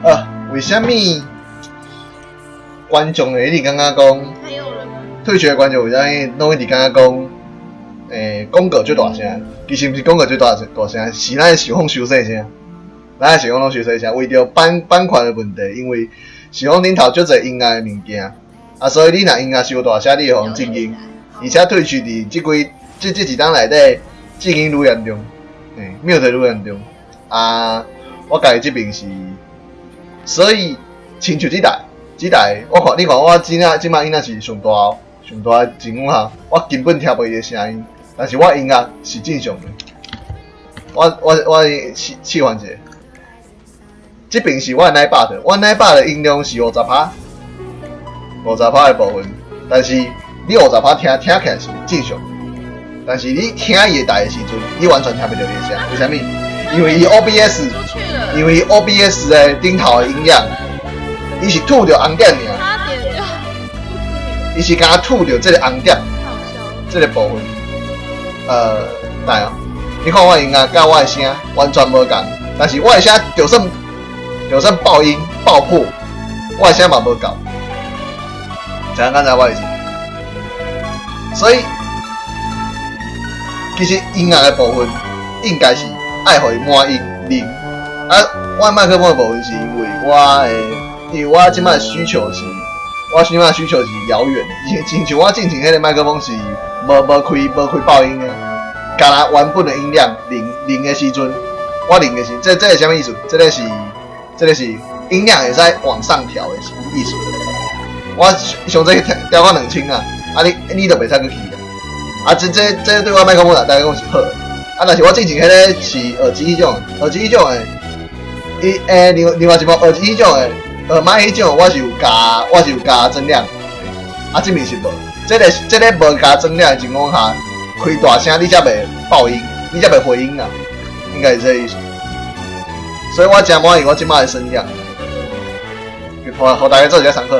啊，為啥物觀眾會一直感覺講？還有人嗎？退學的觀眾為啥物攏一直感覺講？廣告最大聲，其實毋是廣告最大大聲，是咱的受訪傷細聲。咱的受訪攏傷細聲，為著版權的問題，因為受訪頂頭足濟音樂的物件，啊，所以你若音樂傷大聲，你會予靜音。而且退去佇這幾這這幾冬內底，靜音愈嚴重，mute 愈嚴重。啊，我家己這邊是，所以親像這台，這台我看你看我這仔這擺音量是上大哦，上大的情況下，我根本聽袂伊的聲音，但是我音樂是正常的。我試試換一下，這邊是我的奶爸的，我奶爸的音量是五十趴，50趴的部分，但是你五十趴聽聽起來是正常，但是你聽伊的台的時陣，你完全聽袂著伊的聲，為啥物？因為伊 OBS，出去了，因為 OBS 的頂頭的音量，伊是吐著紅點爾，差點就不知名，伊是敢若吐著這個紅點。好笑。這個部分，來哦，你看我的音樂佮我的聲完全無仝，但是我的聲就算爆音爆破，我的聲嘛無夠，知影敢知我意思？所以其實音樂的部分應該是愛予伊滿音零，啊，我的麥克風的部分是因為我的，因為我這擺需求是，我這擺需求是遙遠的，親像我進前彼個麥克風是無開爆音的，敢若原本的音量零零的時陣，我零的時，這是啥物意思？這個是音量會使往上調的意思。我上這調到2000啊，啊你就袂使閣起啊。啊，這對我麥克風來講是好的。啊，但是我之前彼個是耳機彼種，耳機彼種的，伊另外一部耳機彼種的，耳麥彼種，我是有加增量，啊，這面是無，這個無加增量的情況下，開大聲你才袂爆音，你才袂回音啊，應該是這個意思。所以我誠滿意我這擺的聲量，予大家做一下參考。